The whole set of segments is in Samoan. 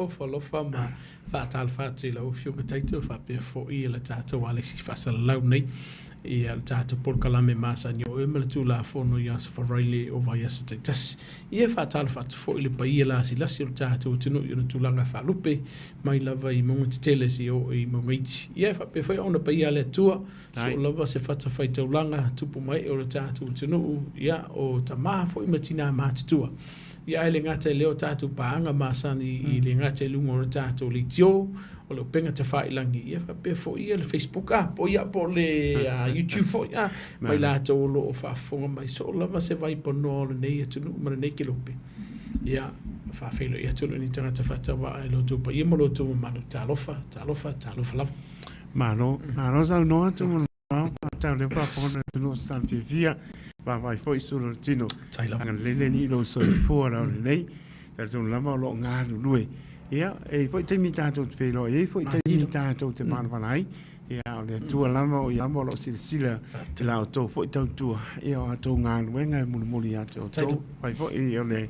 Ofa alofa ma faatalofa atu i lau Afioga Taito faapea foi le tatou alesi faasalalau nei ia le tatou polokalame masani o oe ma le Tulafono i Aso Faraile o vaiaso taitasi. Ia e faatalofa atu foi i le paia lasilasi o le tatou atunuu i ona tulaga faalupe mai lava i mauga tetele seia oo i mauga iti. Ia e faapea foi ona paia a le Atua Soo lava se fatafaitaulaga tupu mai o le tatou atunuu, ia, o tama foi ma tinā matutua. Ia, ae le gata i lea o tatou paaga masani i le gata i luga o le tatou leitio, o le upega tafailagi, ia faapea foi ia le Facebook, a, po, ia, po o le YouTube foi, a, ma i latou o lo o faafofoga mai. Soo lava se vaipanoa o lenei atunuu ma lenei kelope. Ia, faafeiloai atu lou nei tagata faatauvaa i lo outou paia ma lo outou mamalu. Talofa, talofa, talofa lava. Malo, malo saunoa atu mo le faatau lea faafofoga le atunuu o Sasana Fiafia. Vaavaai foi i sulu o le tino. Agalelei le Alii i lou soifua laulelei. Talitonu lava o lo o galulue. Ia, e i ai foi taimi tatou te feiloai ai foi taimi tatou te valavala ai. Ia, o le Atua lava o ia lava o lo o silasila i la outou foi tautua, ia o a outou galuega e mulimuli ia te outou. Fai foi o le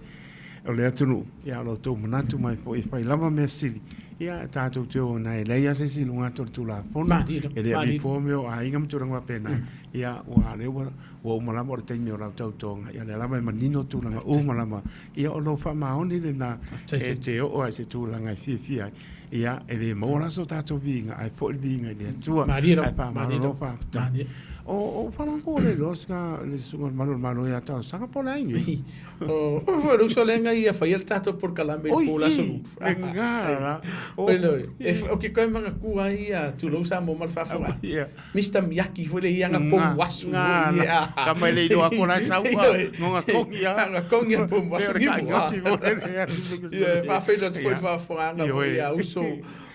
o le atunuu, ia o lo outou manatu mai foi e fai lava mea sili, ia tatou te o ai e leai lava se isi i luga atu o le Tulafono, e le aveifua mea o aiga ma tulaga faapena, ia ua lea ua ua uma lava o le taimi o lau tautoga, ia o lea lava e manino tulaga uma lava, ia o lou faamaoni lena e te oo lava i se tulaga e fiafia ai, ia e le maua la so tatou viiga, ae foi le viiga i le Atua, ae faamalo faafetai. O ou falago le iloa le susuga i le Malu o le Malo ia Talosaga po o le a nei? O foi le uso lea ia faia le tatou polokalame i le po o le aso Lua. E ngā la. Oi le, e o ke koe manatua ai ia tulou Samoa ma le faafofoga. Mister Miyaki foi le ia nga pomu asu foi ia. Ka mai le iloa ko la sau ngo nga kongi a. Nga kongi a pomu asu ni mo. Ia faafeiloai atu foi le faafofogaaga foi ia uso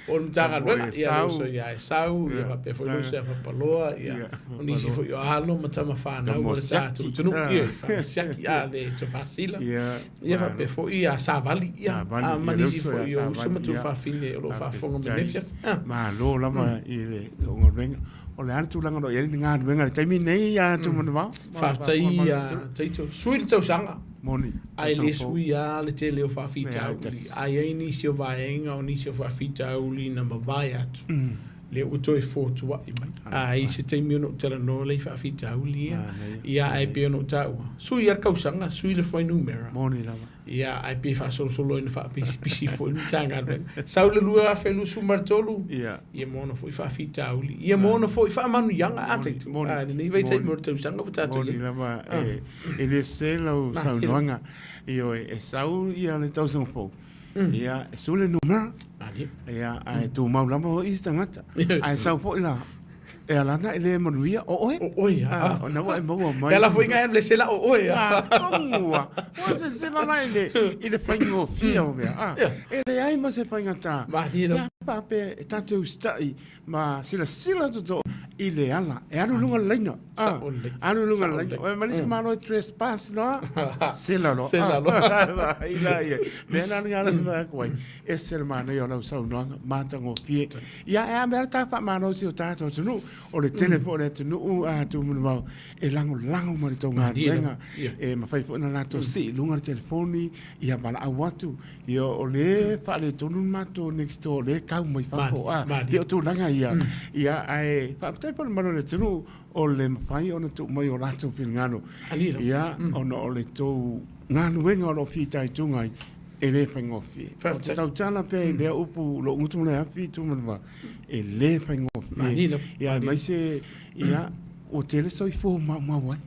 o le Matagaluega, ia le uso ia Esau, ia faapea foi le uso ia Papaloa, ia o nisi foi o alo ma tama fanau o le tatou atunuu, ia Faamasiaki, a le Tofasila, ia faapea foi ia Savali, ia a ma nisi foi o uso ma tuafafine o lo o faafofoga mai i lenei afiafi. Malo lava i le tou galuega. O le a le tulaga o lo o i ai le galuega i le taimi nei ia Tumanavao? Faafetai ia Taito. Sui le tausaga. Moni. Ae le sui lava le tele o faafitauli. A i ai nisi o vaega o nisi o faafitauli na mavae atu, lea ua toe fotuai mai. A i se taimi ona ou talanoa lea i faafitauli ia, ia ae pei ona ou taua, sui lava le tausaga, sui le fuainumera. Moni lava. Ia, ae pei e faasolosolo ina faapisipisi foi le Matagaluega. Sau le 2023, ia, ia ma ona foi faafitauli, ia ma ona foi faamanuiaga. A Taito, a i lenei vaitaimi o le tausaga ua tatou i ai. Moni lava, e le sese lau saunoaga. Ioe, e sau ia le tausaga fou, ia, e sui le numera, ia, ae tumau lava oe i isi tagata. Ae sau foi la, e ala ana e le manuia o oe. O oe, a. Ona ua e maua mai. E ala foi nga e se la o oe. A, tonu a. Ua silasila la i le, i le faigofie o mea. A, e leai ma se faigata. Ia faapea e tatou usitai ma silasila toto i le ala e alu i luga o le laina. Alu i luga o le laina. Oi ma le isi malo e trespass loa. Sela loa. Sela loa. Ai la ia. Mea na nga la atu ai. Ese le manaia o lau saunoaga matagofie. Ia e a mea ta faamalo i si o tatou atunuu. O le tele foi o le atunuu a Tumanavao e lagolago mai i le tou galuega. E mafai foi ona latou sii i luga le telefoni, ia valaau atu. Ia o lea e faaletonu le matou next door, o lea e kau mai fafo. Pei o tulaga ia. Ia ae faafetai foi i le mamalu o le atunuu o le mafai ona tuu mai o latou finagalo. Ia ona o le tou galuega o lo o fitaituga ai, e le faigofie. Ou te tautala pea i lea upu lou gutu ma le afi Tumanavao, e le faigofie. Ia aemaise ia ua tele soifua maumau ai.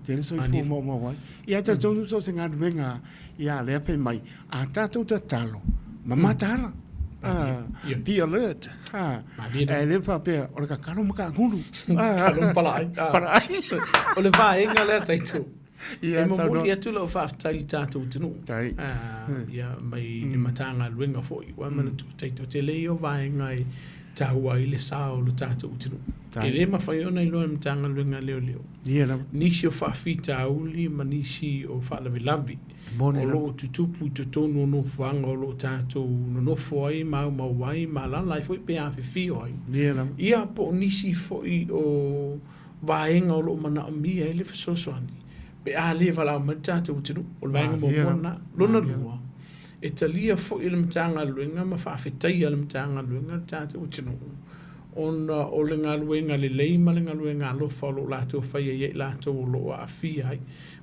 Tele soifua maumau ai. Ia e talitonu so o se galuega Ia lea fai mai, a tatou tatalo, ma mataala. Be alert. Ae le faapea, o le tatalo ma taagulu. Tatalo ma palaai. Palaai. O le vaega lea Taito. E momoli atu lau faafetai i le tatou atunuu. Ia, mai le Matagaluega foi. Ua manatua Taito, tele ia o vaega e taua ai le sao o le tatou atunuu. E le mafai ona iloa e le Matagaluega a Leoleo. Ia lava. Nisi o faafitauli ma nisi o faalavelave o lo o tutupu i totonu o nofoaga o lo o tatou nonofo ai, maumau ai, ma alaala ai foi pe afifio ai. Ia lava. Ia po o nisi foi o vaega o lo o manaomia ai le fesoasoani pe a le valaau mai le tatou atunuu. O le vaega muamua lena. Lona lua, E talia foi e le Matagaluega ma faafetaia e le Matagaluega le tatou atunuu ona o le galuega lelei ma le galuega alofa o lo o latou faia ia i latou o lo o aafia ai.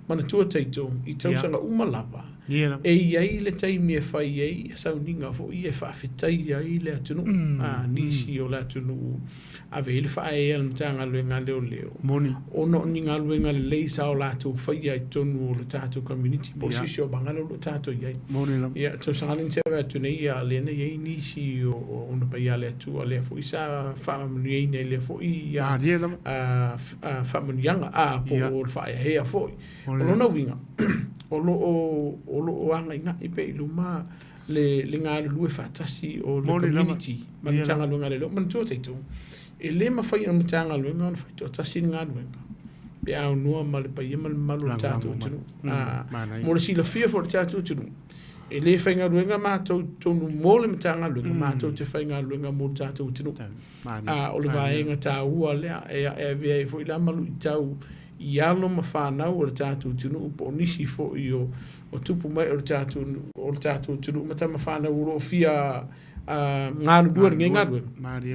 Manatua tatou, i tausaga uma lava, e i ai le taimi e fai ai ia sauniga foi ia e faafetaia ai le atunuu, a, nisi o le atunuu ave ai le faaeaea a le Matagaluega a Leoleo ona o ni galuega lelei sa o latou faia i totonu o le tatou community po o le siosiomaga lea o lo o tatou i ai. Ia, tausaga lea na tea atu nei, ia, lea na i ai nisi o Ona Paia a le Atua lea foi sa faamanuiaina i lea foi faamanuiaga, a, po o le faaeaea foi. O lona uiga, o lo o, o lo o agaigai pea i luma le, le galulue faatasi o le community ma le Matagaluega a Leoleo. Manatua tatou, e le mafai e le Matagaluega ona fai toatasi le galuega pe a aunoa ma le paia ma le mamalu o le tatou atunuu. Mo le silafia foi o le tatou atunuu, e le faigaluega matou i totonu mo le Matagaluega, matou te faigaluega mo le tatou atunuu. A o le vaega taua lea e avea ai foi la ma luitau i alo ma fanau o le tatou atunuu po o nisi foi o tupu mai o le tatou o le tatou atunuu ma tama fanau o lo o fia galulue i lenei galuega.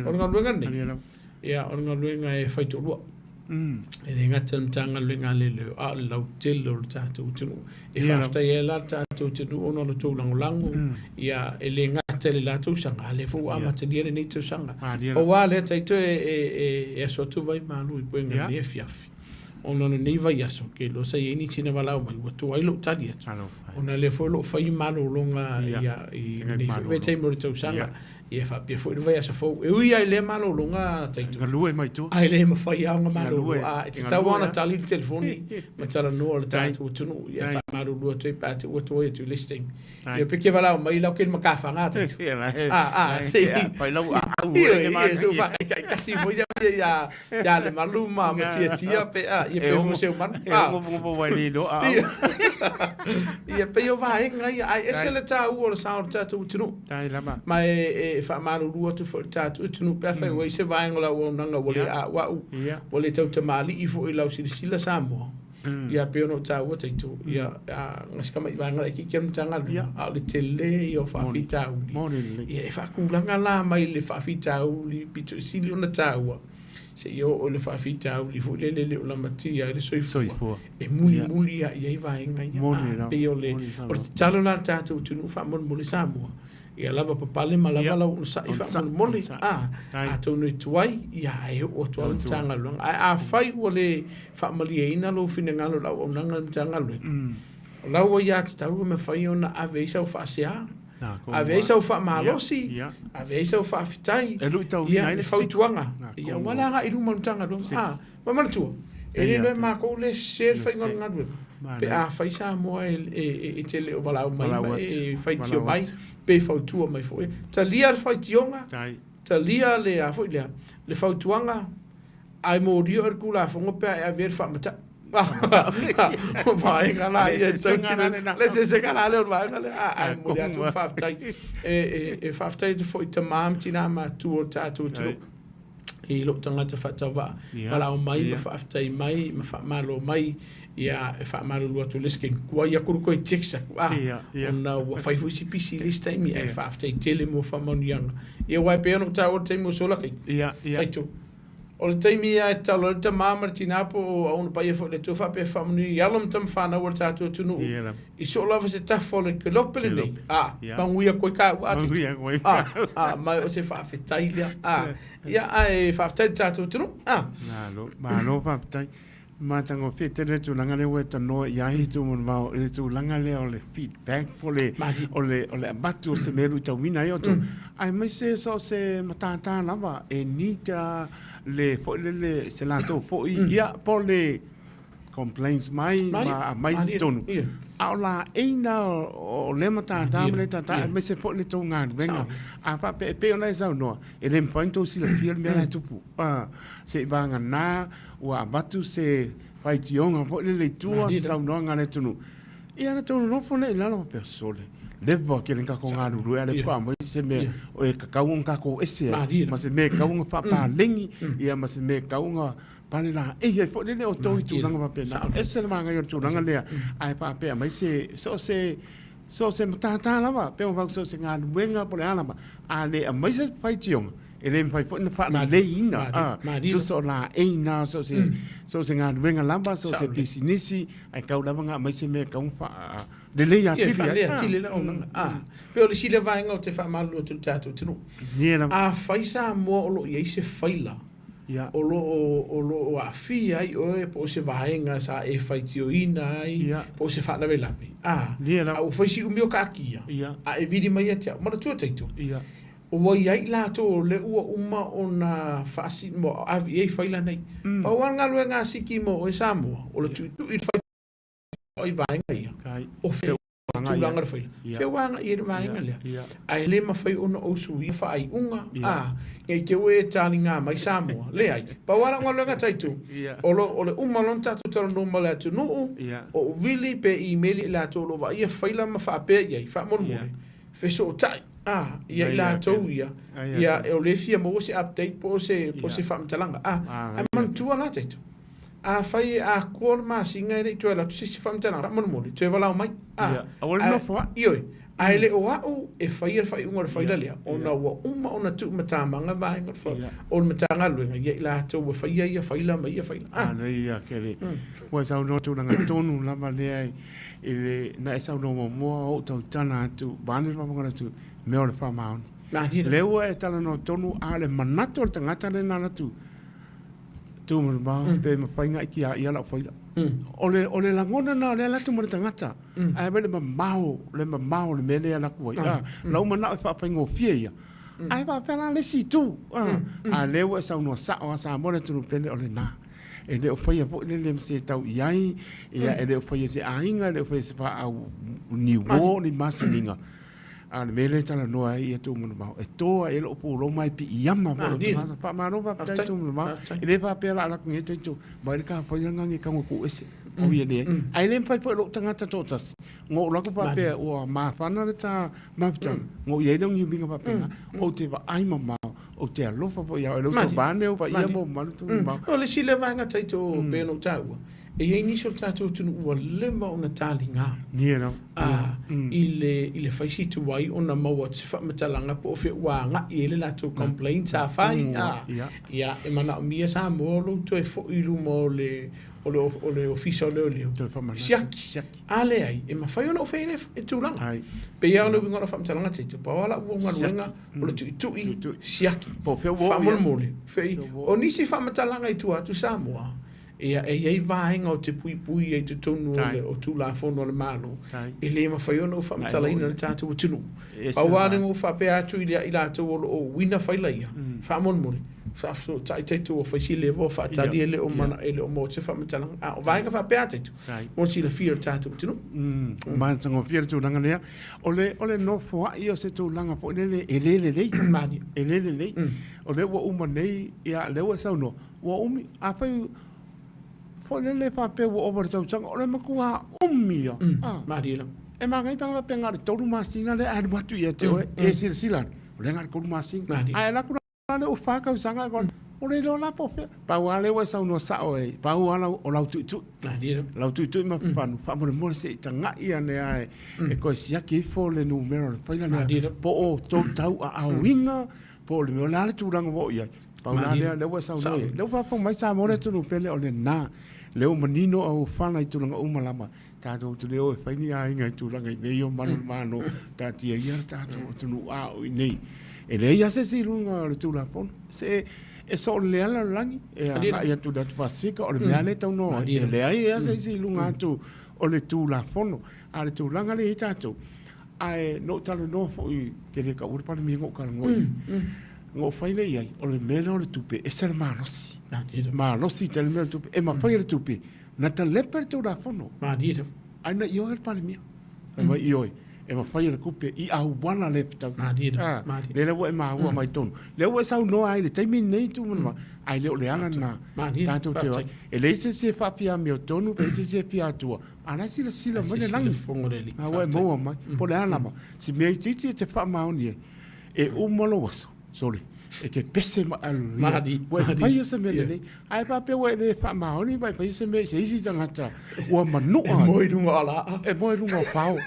O le galuega lenei, ia, o le galuega e fai toalua. E le gata i le Matagaluega a Leoleo, a o le lautele o le tatou atunuu. E faafetai ai la le tatou atunuu ona o le tou lagolago, ia, e le gata i le la tausaga, a o lea foi ua amatalia lenei tausaga. Pau lava lea Taito e aso atu vai malu i Puega i lenei afiafi, ona o lenei vaiaso, ou te iloa sa i ai ni tina valaau mai, ua tuai lou tali atu, ona o lea foi o lo o fai malologa i lenei foi vaitaimi o le tausaga. Ia faapea foi le vaiaso fou. E ui lava i lea malologa Taito. Galue mai tua. Ae le mafai lava ona malolo. A e tatau lava ona tali le telefoni ma talanoa le tatou atunuu. Ia faamalulu atu ai pe a te ua tuai atu i le isi taimi. Ia pe ke valaau mai lau ke makafaga Taito. A a se i. Fai lau aau. Ia se faakaikaikasi foi ia ia ia Lemalu ma Matiatia pe a ia pe fo Seumanu. E ogo wai le lo aau. Ia pei o vaega ia ae ese le taua o le sao o le tatou atunuu. Tai lava. Ma e faamalulu atu foi i le tatou atunuu pe afai ua i ai se vaega o le auaunaga ua le a'ua'u, ua le tautamalii foi i lau silasila Samoa, ia pei ona ou taua Taito, ia na o si tamai vaega laitiiti a le Matagaluega, a o le tele ia o faafitauli. Ia e faatulaga la mai le faafitauli pito i sili ona taua seia oo i le faafitauli foi lele e le o lamatia ai le soifua, e mulimuli lava i ai vaega ia. A pei o le tatalo la a le tatou atunuu faamolemole Samoa, ia lava papale ma lava lau onosai faamolemole, a, atonu e tuai, ia ae oo atu lava le Matagaluega. Ae afai ua le faamalieina lou finagalo i le auaunaga a le Matagaluega, o lau aiatatau e mafai ona ave ai sau faasea, Ave ai sau faamalosi, ave ai sau faafetai, ia le fautuaga, ia aua le agai i luma o le Matagaluega. A, ma manatua, e le iloa e matou le sese le faiga o le galuega, pe afai Samoa e te le o valaau mai ma e faitio mai, pe fautua mai foi. Talia le faitioga, talia le a foi lea, le fautuaga, Ae molia oe i le Tulafono pe a e avea le faamatau. O vaega la ia e tau tino. Le eseesega la lea o le vaega lea. Ae momoli atu le faafetai. E faafetai atu foi i tama ma tina matutua o le tatou atunuu i lou tagata faatauvaa, valaau mai ma faafetai mai ma faamalo mai. Ia, e faamalulu atu i le isi taimi, tuai atu le toe text atu, a, ona ua fai foi si pisi i le isi taimi, ae faafetai tele mo faamanuiaga. Ia, aua e pei ona ou taua i le taimi ua sola, Taito. O le taimi lava e tatalo ai le tama ma le tina po o auauna paia foi a le Atua faapea e faamanuia i alo ma tama fanau a le tatou atunuu i soo lava se tafa o le kelope lenei, a, manuia koe tāua a Tito. A, a, ma o se faafetai lea. A, ia, ae faafetai i le tatou atunuu. A. Malo, malo faafetai. Matagofie tele le tulaga lea ua e tanoa i ai Tumanuvao i le tulaga lea o le feedback po o le o le o le avatu o se mea e luitauina ai outou. Aemaise so o se matata lava e need le foi lele se latou foi ia po o le complaints mai ma aumai i totonu. A o laei na o lea matata ma lea matata aemaise foi le tou galuega. A faapea e pei ona e saunoa, e le mafai ona outou silafia le mea la e tupu. Seivagana ua avatu se faitioga foi lele i tua, se saunoaga a le atunuu, ia ona tou nonofo lea i lalo faapea, sole, leva tele ona tatou galulue a o lea faatoa aumai se mea e tatau ona tatou ese ai, ma se mea e tatau ona faapaleni, ia ma se mea e tatau ona palelaei ai foi lele outou i tulaga faapena. E ese le manaia o le tulaga lea, ae faapea mai se, so o se. So o se matata lava, pe ua so o se galuega po o le a lava, a le aumai se faitioga, e le mafai foi ona faaleleiina, a, tusa o laei na, so o se, so o se galuega lava, so o se pisinisi, ae tau lava ona aumai se mea e tatau ona faalelei atili ai. Ia, faalelei atili le auaunaga. A, pei o le isi lea vaega ou te faamalulu atu i le tatou atunuu. Afai Samoa o lo o i ai se faila o lo o, o lo o aafia ai oe po o se vaega sa e faitioina ai, po o se faalavelave, a, a ua fai si umi o kaakia, a e vili mai ia te au, manatua taito, ua i ai i latou o lea ua uma ona faasi, ua ave i ai faila nei. Pau lava le galuega a Siki mo oe Samoa, o le tuitui i le faitio i vaega ia, o fea tulaga o le faila, fea ua agai i ai le vaega lea. Ae le mafai ona ou suia faaiuga, a, nei te ua e taliga mai Samoa. Leai, pau lava lau galuega Taitu, o lo, o le uma loa ona tatou talanoa ma le atunuu, ou vili pe imeli i latou o lo o vaaia faila ma faapea i ai, faamolemole, fesootai, a, ia i latou ia, ia, o lea e fia maua se update po o se, po o se faamatalaga, a, ae manatua la Taitu, Afai e atoa le masina e le i toe alu atu se isi faamatalaga, faamolemole, toe walao mai. A, Ia, aua le nofo ai. Ioe, ae le o au e faia le faaiuga o le faila lea, ona ua uma ona tuumatamaga vaega o le Matagaluega ia i latou e faia ia faila ma ia faila. A. Manaia tele. Ua e saunoa tulaga tonu lava lea i le, na e saunoa muamua o ou tautala atu, vaeane le faafofoga atu, mea o le faamaoni. Lea ua e talanoa tonu, a o le manatu o le tagata lea na alu atu, Tūmanumao, pe mafai na iki a ia lau faila. O le, o le lagona na o le ala atu ma le tagata. Ae mai le mamao, le mamao o le mea lea e ala atu ai. A, lau manao e faafaigofie ia. Ae faapea la le isi itu. A, a lea ua e saunoa sao a Samoa le atunuu pele o lena. E le o faia foi le le ma se tau i ai, ia e le o faia e se aiga, e le o faia e se paau niuo ni masaniga. A o le mea lea e talanoa ai ia Tūmanumao, e to ai lou pulou ma e piiama foi lou tagata. Faamalo faafetai Tūmanumao. E le faapea o le a alu atu nei taito mai le tafaila lena nei tago tuu ese. O ia leai. Ae le mafai foi e lou tagata toatasi ona ou alu atu faapea ua mafana le ta mafutaga, ona ou i ai lea o ni uiga faapena. Ou te vaai mamao, ou te alofa foi ia oe, le uso vaeane ou paia ma ou mamalu Tūmanumao. O le isi lea vaega taito pei ona ou taua, E i ai nisi o le tatou atunuu ua leva ona taliga i le i le fai si tuai ona maua atu se faamatalaga po o fea ua agai i ai le latou complaint sa fai a ia e manaomia Samoa o lou toe foi i luma o le o le o le Ofisa o Leoleo siaki a leai e mafai ona ou fai ai le tulaga. Pei lava o le uiga o lau faamatalaga Tito pau lava lau galuega o le tuitui siaki faamolemole o nisi faamatalaga i tua atu Samoa Ia, e i ai vaega o te puipui ai i totonu o le o Tulafono a le Malo, e le mafai ona ou faamatalaina i le tatou atunuu. Pau lava lea na ou faapea atu i i latou o lo o uina faila ia, faamolemole, faafesootai tatou ua fai si leva o faatali e le o mana, e le o maua se faamatalaga. A o vaega faapea a tatou, mo le silafia e le tatou atunuu. Matagofie le tulaga lea. O le, o le nofoai o se tulaga foi lele e le lelei. Malie. E le lelei. O lea ua uma nei, ia, lea ua e saunoa, Ua umi, afai foi lele faapea ua ova le tausaga, o le matua umi ia. Ah. Malie lava. E manaia pe ana faapea na o le 3 masina lea ae alu atu ia te oe, e silasila ane, o lea na o le 3 masina. Malie. Ae alu atu la lea ua 4 tausaga, ua le iloa la po o fea. Pau lava lea ua e saunoa sao ai, pau lava lau, o lau tuitui. Malie lava. Lau tuitui ma fanu, faamolemole se i tagai ane lava e toe siaki ifo le numera o le faila lea. Malie lava. Po o tou tauaaoina, Po o le mea, o le a le tulaga ua oo i ai? Pau la lea, lea ua e saunoa i ai. Lea ua faafofoga mai Samoa le atunuu pele o lena. Lea ua manino au fana i tulaga uma lava. Tatou te le o e fai ni aiga i tulaga i mea ia o malu o le Malo. Taatia ia le tatou atunuu a o i inei. E leai lava se isi i luga o le Tulafono. Se e soo lelei lava le lalolagi, e agai atu i le atu Pasefika, o le mea lava lea e taunoa ai. E leai lava se isi i luga atu o le Tulafono. A o le tulaga lea e i ai tatou, Ae na ou talanoa foi, te le taua le Palemia na ou talanoa i ai. Na ou fai lea i ai, o le mea lea o le tupe, e ese le malosi. Malosi tele le mea o le tupe. E mafai e le tupe na talepe le Tulafono. Ae na ioe le Palemia. Fai mai, ioe, e mafai e le tupe i auala le fetaui. Lea la ua e maua mai tonu. Lea ua e saunoa ai i le taimi lenei Tuimanua, ae le o le ala lena tatou te o ai. E leai se isi e faafiamiotonu pe leai se isi e fia atua, A la e silasila mai le lagi. A ua e maua mai. Po o le a lava, si mea itiiti e te faamaoni ai, e uma lou aso, sole. E te pese ma aluia. Ua e faia se mea lelei. Ae faapea ua e le faamaoni ma e faia se mea i se isi tagata ua manua ai. E moe i luga o laa. E moe i luga o pao.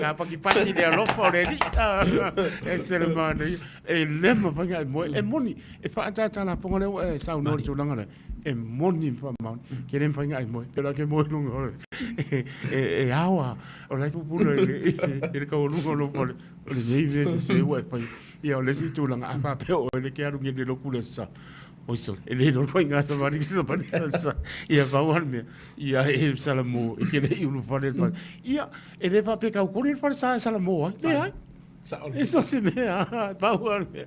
Ka pakipaki le alofa o le Alii. E se le manaia. E le mafai ona e moe. E moni, e faaataata lafoga lea ua e saunoa i le tulaga lea. E moni ma faamaoni. Ke le mafai ona e moe. Pēlā ke moe i luga o le... E ao a, o la e pupula i le taualuga o lou fale. O lenei mea sese ua e fai. Ia, o le isi tulaga, a faapea o oe le ke alu nei i le lotu le sa, oi sole, e le iloa le ituaiga savali ke savali le sa. Ia, pau lava le mea, ia e salamo, e te le i ulufale i le fale. Ia, e le faapea e tautoli le falesa e salamo ai. Leai. E so o se mea, pau lava le mea.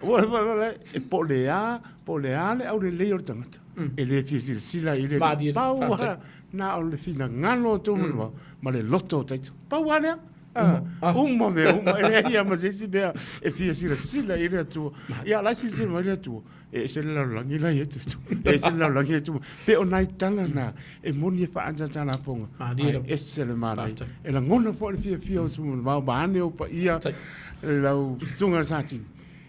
Ua, e po o le a, po o le a le aulelei o le tagata, e le fia silasila i le pau lava, na o le finagalo o Tumua ma le loto o Taito. Pau lava lea. Uma mea uma, e leai lava ma se isi mea e fia silasila i ai le Atua. Ia, o la e silasila mai le Atua, e ese le lalolagi la e i ai tatou. E ese le lalolagi la e i ai Pei o nai tala na e moni e faaataata lafoga, ae ese le manaia. E lagona foi le fiafia o Tumua vaeane ou paia, lau Susuga i le Satini,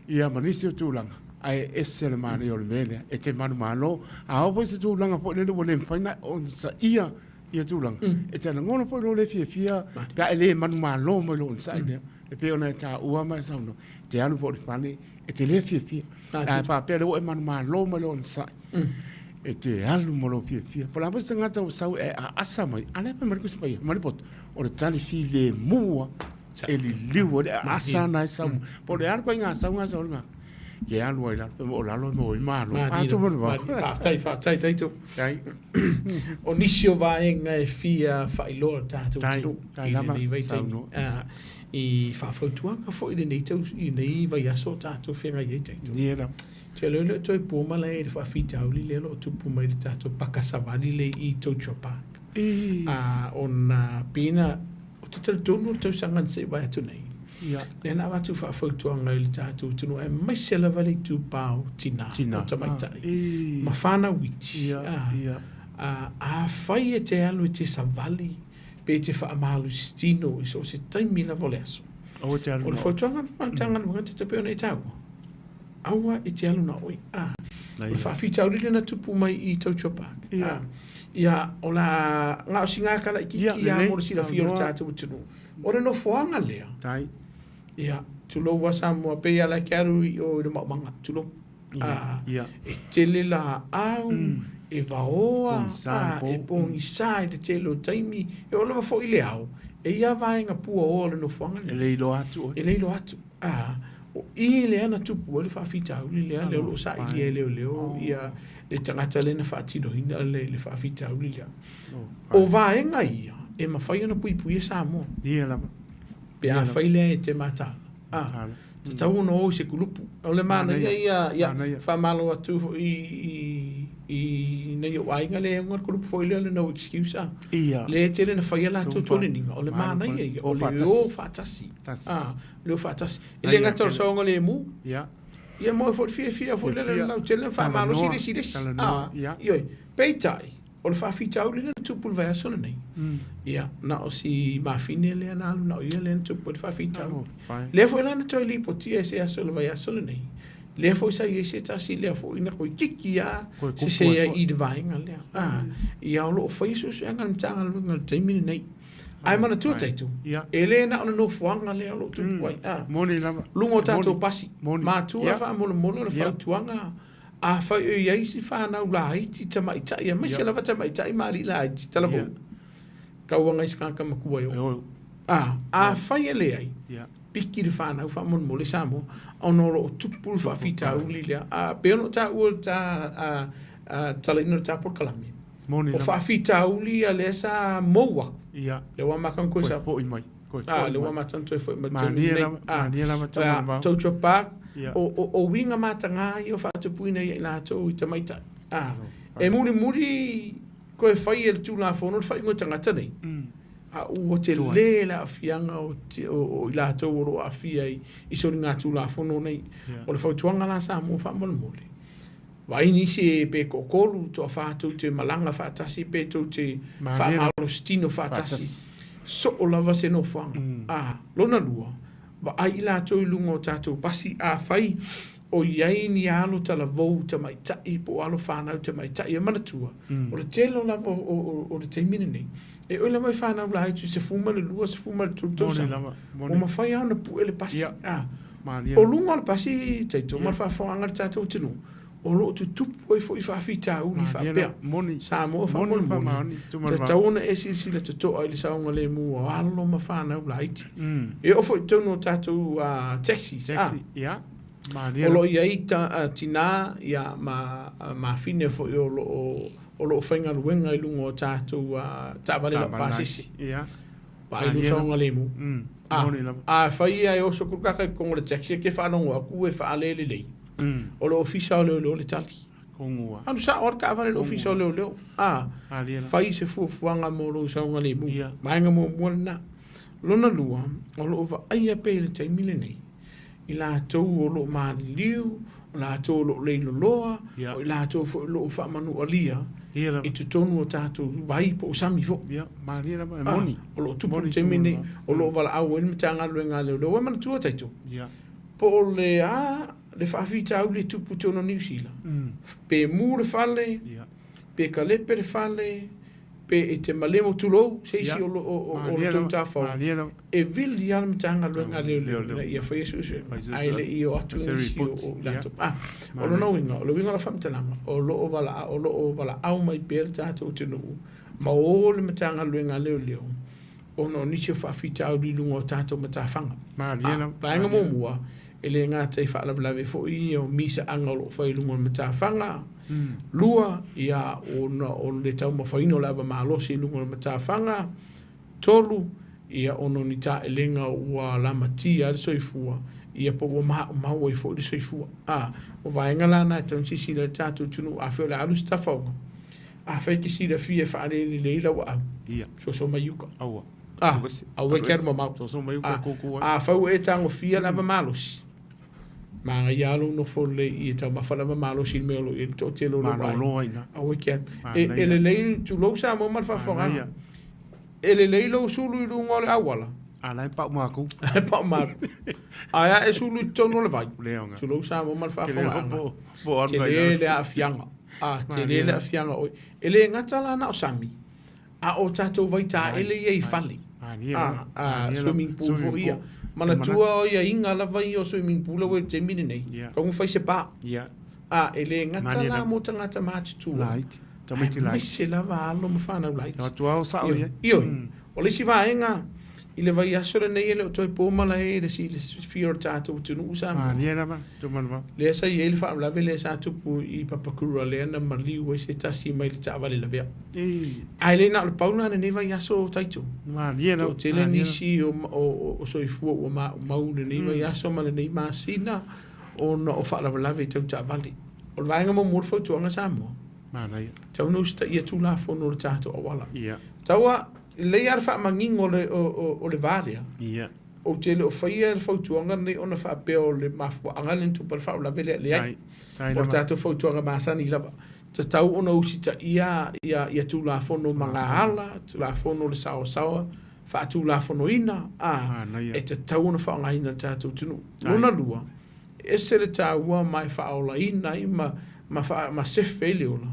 ia ma nisi o tulaga, ae ese le manaia o le mea lea. E te manumalo, a oo foi i se tulaga foi lele ua le mafai ona onosaia ia tulaga, e te lagona foi lou le fiafia pe a e le manumalo mai lou onosai lea. E pei ona e taua ma e saunoa, e te alu foi i le fale, e te le fiafia. Ae faapea lea ua e manumalo mai lou onosai, e te alu ma lou fiafia. Po o le a foi se tagata ua sau e aasa mai, a o lea e fai mai le Tusi Paia, fai mai le poto, o le tali filemu lava e liliu ai le aasa lena e sau. Po o le a le ituaiga sauga sau ai le tagata, ke alu ai i lalo, o lalo e maua ai malo. Atonu o le vao. Faafetai, faafetai Taito. O nisi o vaega e fia faailoa le tatou atunuu i lenei vaitaimi, i faafautuaga foi i lenei tau, i lenei vaiaso o tatou feagai ai Taito. Ou te iloa e le o toe po malae i le faafitauli lea o lo o tupu mai i le tatou paka savali lea i Tautua Park. Ona pei na, ou te talitonu o le tausaga na se i vae atu nei, lea na avatu faafautuaga i le tatou atunuu aemaise lava le itupa o tina, o tamaitai ma fanau iti. Afai e te alu e te savali pe e te faamalositino i so o se taimi lava o le aso, o le fautuaga a le Matagaluega e tatau pea ona e taua, aua e te alu na oe. O le faafitauli lea na tupu mai i Tautua Park. Ia, o le a na o sina tala itiiti lava mo le silafia o le tatou atunuu. O le nofoaga lea, Tai. ia, tulou lava Samoa, pei lava la e te alu i o i le maumaga, tulou. Ia, ia. E tele laau, e vaoa, e pogisa i le tele o taimi, e oo lava foi i le ao, e i ai lava vaega puaoa o le nofoaga lea. E le iloa atu oe. E le iloa atu. O i lea na tupu ai le faafitauli lea, lea o lo o sailia e leoleo ia le tagata lea na faatinoina le faafitauli lea. O vaega ia e mafai ona puipuia Samoa. Ia lava. Pe afai lea e te mataala. A, tatau ona o i se kulupu. O le manaia ia, ia, faamalo atu foi i, i nai ou aiga lea e ona le kulupu foi lea o le no excuse. A, ia. Lea e tele na fai a latou toleniga. O le manaia ia, o le o faatasi. A, le o faatasi. E le gata o le saogalemu. Ia. Ia mo foi le fiafia foi lea lautele na faamalosi le isi i le isi. Talanoa. A, ioe. Peitai, O le faafitauli lea na tupu i le vaiaso lenei, ia, na o si mafine lea na alu, na o ia lea na tupu ai le faafitauli. Lea foi la na toe lipotia i se aso o le vaiaso lenei, lea foi sa i ai se tasi lea foi na toeitiiti lava sese ai i le vaega lea. Ia, o lo o faia suesuega a le Matagaluega i le taimi lenei. Ae manatua tatou, e le na o le nofoaga lea o lo o tupu ai. Luga o tatou pasi, matua faamolemole o le fautuaga. Afai o i ai isi fanau laiti, tamaitai, aemaise lava tamaitai ma alii laiti, talavou, tau aga i se tagata matua e oo. A, afai e leai, piki le fanau faamolemole Samoa, ona o lo o tupu le faafitauli lea. A, pei ona ou taua i le ta, a, a, talaina o le ta polokalame, o faafitauli ia lea sa mou atu, lea ua amata ona toe sau. Foi mai. A, lea ua amata ona toe foi mai i le taimi lenei. Malie lava tau mai vao. Tautua Park, o uiga mataga ia o faatupuina ia i latou i tamaitai. A, e mulimuli toe fai e le Tulafono le faaiuga o tagata nei, a ua tele le aafiaga o i latou o lo o aafia i soligatulafono nei. O le fautuaga la Samoa faamolemole, Vaai nisi pe toatolu, toafa tou te malaga faatasi pe tou te faamalositino faatasi. Soo lava se nofoaga. A, lona lua, Vaai i latou i luga o tatou pasi, afai o i ai ni alo talavou tamaitai po o alo fanau tamaitai e manatua, o le tele lava o le taimi lenei, e oi lava i fanau laiti 12, 13 tausaga, ua mafai lava ona pue le pasi. O luga o le pasi, Taito, ma le faafofogaaga a le tatou atunuu, o lo o tutupu ai foi faafitauli faapea. Samoa faamolemole, tatau ona e silasila totoa i le saogalemu o alo ma fanau laiti. E oo foi i totonu o tatou taxis, o lo o i ai tina ma mafine foi o lo o faigaluega i luga o tatou taavale laupasese. Vaai lou saogalemu. Afai e oso atu le tagata i totonu o le taxi e te faalogo atu e faale lelei, O le Ofisa o Leoleo le tali. Alu sao lava le taavale i le Ofisa o Leoleo. A, fai se fuafuaga mo lou saogalemu. Vaega muamua lena. Lona lua, o lo o vaaia pea i le taimi lenei, i latou o lo o maliliu, o latou o lo o leiloloa, o i latou foi o lo o faamanualia i totonu o tatou vai po o sami foi. O lo o tupu i le taimi lenei, o lo o valaau ai le Matagaluega a Leoleo. Ua e manatua Taito? Po o le a le faafitauli e tupu i totonu o Niu Sila, pe mu le fale, pe kalepe le fale, pe e te malemo, tulou, se isi o le tou tafao, e vili lava le Matagaluega a Leoleo ina ia faia suesuega, ae le i o atu nisi o i latou. O lona uiga, o le uiga o lau faamatalaga, o lo o valaau mai pea le tatou atunuu ma o le Matagaluega a Leoleo ona o nisi o faafitauli i luga o tatou matafaga. A, vaega muamua, e le gata i faalavelave foi ia o misaaga o lo o fai i luga o le matafaga. Lua, ia, ona o le taumafaina o le ava malosi i luga o le matafaga. Tolu, ia, ona o ni taelega ua lamatia ai le soifua, ia, po ua maumau ai foi le soifua. A, o vaega la na e tatau ona silasila i ai le tatou atunuu, afai o le a alu se tafaoga, Afai e te silafia e faalelelei lau aau, soso mai i uka. Aua. Ah, aua e te alu mamao. Soso mai uka koukou ai. Afai ua e tagofia le ava malosi, manaia lava lou nofo lelei i i e taumafa le ava malosi i le mea o lo o i ai le toatele o lou aiga. Malolo ai ina. Aua e te alu. E lelei, tulou Samoa ma le faafofogaaga. E lelei lou sulu i luga o le auala. A la e pau makou. A e pau makou. Ae a e sulu i totonu o le vai. Tulou Samoa ma le faafofogaaga. Tele le aafiaga. A, tele le aafiaga o E le gata la na o sami, a o tatou vaitaele ia i fale. A, swimming pool foi ia. Manatua o aiaiga lava ia o swimming pool ua i le taimi lenei, tatau ona fai se pa. A, e le gata la mo tagata matutua, aemaise lava alo ma fanau laiti. Ioe. O le isi vaega, i le vaiaso lenei e le o toe po malae i le silafia o le tatou atunuu Samoa. Malie lava, Tumanuvao. Lea sa i ai le faalavelave lea sa tupu i Papakura lea na maliu ai se tasi mai le taavale lavea. Ae le na o le pau lena lenei vaiaso Taito. Malie lava. Toatele nisi o soifua ua maumau i lenei vaiaso ma lenei masina ona o faalavelave tau taavale. O le vaega muamua o le fautuaga Samoa, Manaia. Tau ina usitaia Tulafono o le tatou auala. Ia. Taua, lelei lava le faamanino o le, o le va lea. Ia. Ou te le o faia le fautuaga lenei ona faapea o le mafuaaga lea na tupu ai le faalavelave lea. Leai. O le tatou fautuaga masani lava. Tatau ona usitaia ia, ia Tulafono magaala, Tulafono o le saoasaoa faatulafonoina, a, e tatau ona faaaogaina e le tatou atunuu. Lona lua, E ese le taua ma e faaolaina ai ma, ma, faa, ma sefe ai le ola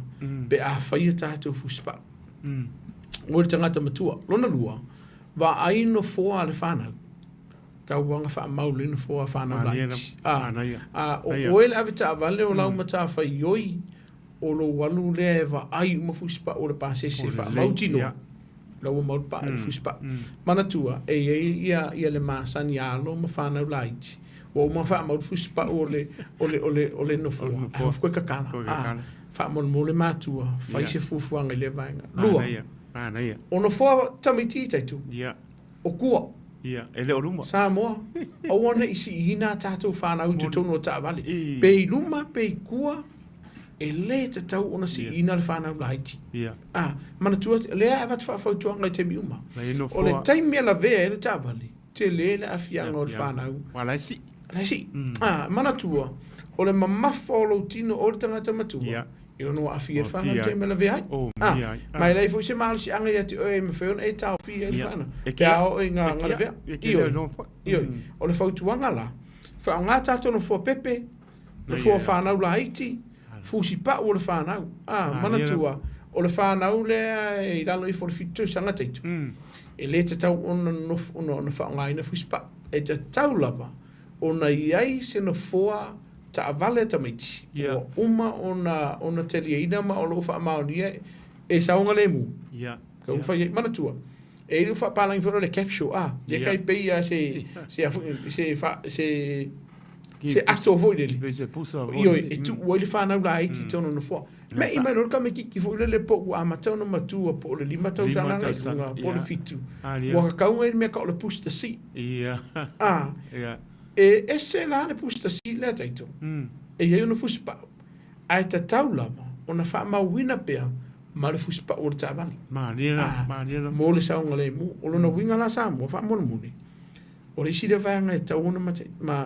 pe a fai a tatou fusipau. Oe le tagata matua. Lona lua, vaai nofoa a le fanau. Tauaga faamau lelei nofoa a fanau laiti. A, a, o oe le avetaavale o lau matafaioi o lou alu lea e vaai uma fusipau o le pasese e faamautinoa la ua mau le fusipau. Manatua, e i ai ia, ia le masani a alo ma fanau laiti, ua uma ona faamau le fusipau o le, o le, o le, o le nofoa, ae ua koe tatala. A, faamolemole matua, fai se fuafuaga i lea vaega. Lua, o nofoa tamaiti taitu, o tua. Ia, e le o luma. Samoa, aua ne i siiina a tatou fanau i totonu o taavale, pe i luma, pe i tua, e le tatau ona siiina le fanau laiti. Ia. A, manatua, lea e avatu faafautuaga i taimi uma. O le taimi e lavea ai le taavale, tele le aafiaga o le fanau. Aua la e sii. La e sii. A, manatua, o le mamafa o lou tino o le tagata matua, Ia. E ono aafia ai le fanau i le taimi e lavea ai. Ma e leai foi se malosiaga ia te oe e mafai ona e taofia ai le fanau pe a oo ina lavea. Ioe, ioe. O le fautuaga la, faaaoga tatou nofoa pepe, nofoa fanau laiti, fusipau o le fanau. A, manatua, o le fanau lea e i lalo ifo o le 7 tausaga Taito, e le tatau ona nonofo, ona faaaogaina fusipau. E tatau lava ona i ai se nofoa taavale a tamaiti ua uma ona ona taliaina ma o lo o faamaonia e saogalemu. Ka ua fai ai. Manatua, e i ai le faapalagi foi lea o le capsule, a, ia kai pei lava se se a foi se fa se se ato foi lele. Pei se pusa foi. Ioe, e tuu ai le fanau laiti i totonu o le nofoa. Me'i mai loa le tamaitiiti foi lele po ua amata ona matua po o le 5 tausaga agai i luga po o le 7, ua kakau ai le mea tau o le booster seat. A, e ese la le booster seat lea Taito, e i ai ona fusipau, ae tatau lava ona faamauina pea ma le fusipau o le taavale. A, mo le saogalemu. O lona uiga la Samoa, faamolemole, O le isi lea vaega e tatau ona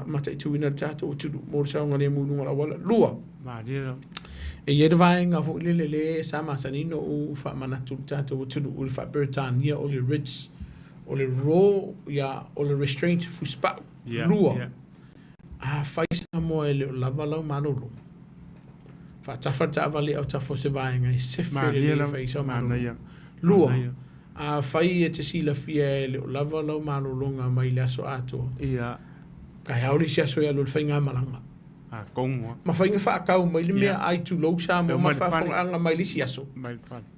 mataituina e le tatou atunuu mo le saogalemu i luga o le auala. Lua, e i ai le vaega foi lele lea sa masani ona ou faamanatu i le tatou atunuu i le faa-Peretania o le RIDS, o le Raw, ia, o le Restraint Fusipau. Lua, afai Samoa e le o lava lau malolo, faatafa le taavale i autafa o se vaega e sefe lelei e fai ai sau malologa. Lua, Afai e te silafia e le o lava lau malologa mai le aso atoa, taeao le isi aso e alu ai le faigamalaga. Ma faiga faatau mai le meaai tulou Samoa ma le faafofogaaga mai le isi aso,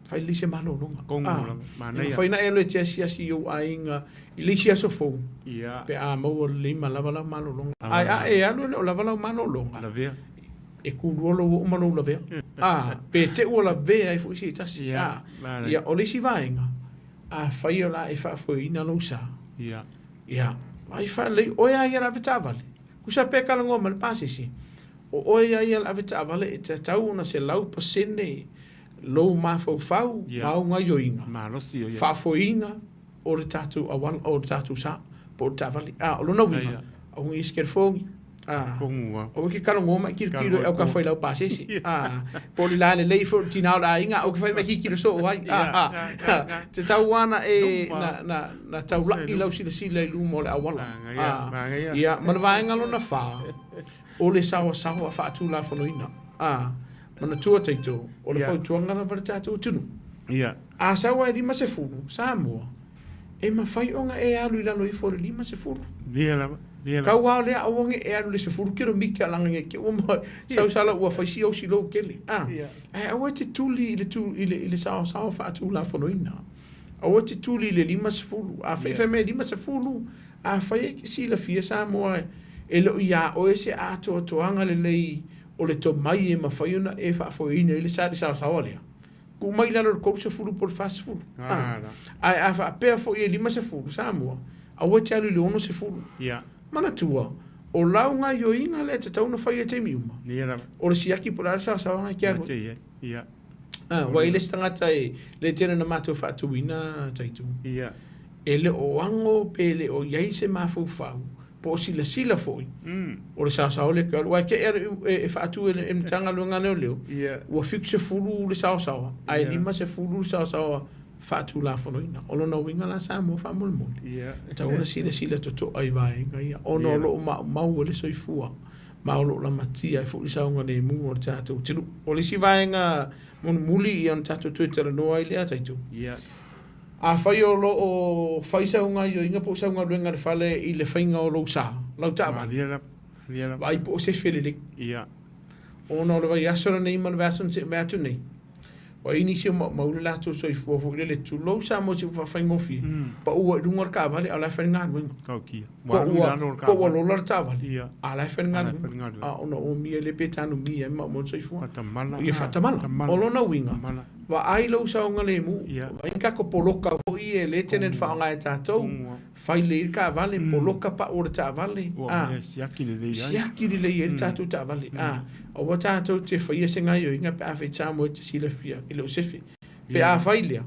fai lelei se malologa. E mafai ona e alu e te asiasi i ou aiga i le isi aso fou pe a maua lelei ma lava lau malologa. Ae a e alu e le o lava lau malologa, e kulua lou oo ma lou lavea. A, pe te ua lavea ai foi se tasi. A, ia, o le isi vaega, afai o le a e faafoeina lou sa, ia, vaai faalelei, oe lava ia le avetaavale. Tusa pe talanoa ma le pasese, o oe lava ia le avetaavale e tatau ona 100% lou mafaufau ma au gaoioiga, faafoeina o le tatou auala, o le tatou sa, po o le taavale. A, o lona uiga, aua ne i e sekelefogi, a, aua e te talanoa ma e tilotilo i autafa i lau pasese, a, po o le la lelei foi o le tina o le aiga, aua e te fai ma e tilotilo soo ai, a, tatau lava ona e, na, na, na taulai lau silasila i luma o le auala. A, ia, ma le vaega lona fa, o le saoasaoa faatulafonoina. A, manatua Taito, o le fautuaga lava i le tatou atunuu. A sau lava e 50, Samoa, e mafai ona e alu i lalo ifo o le 50. Ia lava, ia lava. Kau lava o lea aua ne i e alu i le 10 kilomita leaga ne i te i ua sau sala ua fai si osi lou tele. A, ae aua e te tuli i le, i le, i le saoasaoa faatulafonoina. Aua e te tuli i le 50. Afai fai mai e 50, afai e te silafia Samoa e le o ia oe se atoatoaga lelei o le tomai e mafai ona e faafoeina ai le saoasaoa lea. Tuu mai i lalo o le 30 po o le 40. Ae a faapea foi e 50 Samoa, aua e te alu i le 60. Manatua, o lau gaoioiga lea e tatau ona fai i taimi uma, o le siaki po o le a le saoasaoaga e te alu ai. Ua i ai le isi tagata e le tele ona matou faatuina Taitu, e le o ago pe le o i ai se mafaufau po o silasila foi o le saosaoa lea e toe alu. Aua e te i e faatu e le Matagaluega a Leoleo, ua 70 le saosaoa ae 50 le saosaoa faatulafonoina. O lona uiga la Samoa faamolemole, e tatau ona silasila totoa i vaega ia ona o lo o maumau ai le soifua ma o lo o lamatia ai foi le saogalemu o le tatou atunuu. O le isi vaega mulimuli ia ona tatou toe talanoa ai lea Taito. Afai o lo o fai sau gaoioiga po o sau galuega i le fale i le faiga o lou sa, lau taavale, vaai po o sefe lelei. Ona o le vaiaso lenei ma le vaiaso na tea mai atu nei, ua i ai nisi o maumau le latou soifua foi lele, tulou Samoa i se upu faafaigofie, pau ai i luga o le taavale a o la e fai le galuega. Po ua lola le taavale, a o la e fai le galuega. A ona omia lea pe tanumia ai ma maumau le soifua. Ia faatamala. O lona uiga, Vaai lou saogalemu, vaai ni tatou poloka foi ia lea e tele ina faaaoga e tatou, fai lelei le taavale, poloka pau o le taavale, a, siaki lelei ai, siaki lelei ai le tatou taavale, a, aua tatou te faia se gaoioiga pe afai Samoa e te silafia e le o sefe. Pe a fai lea,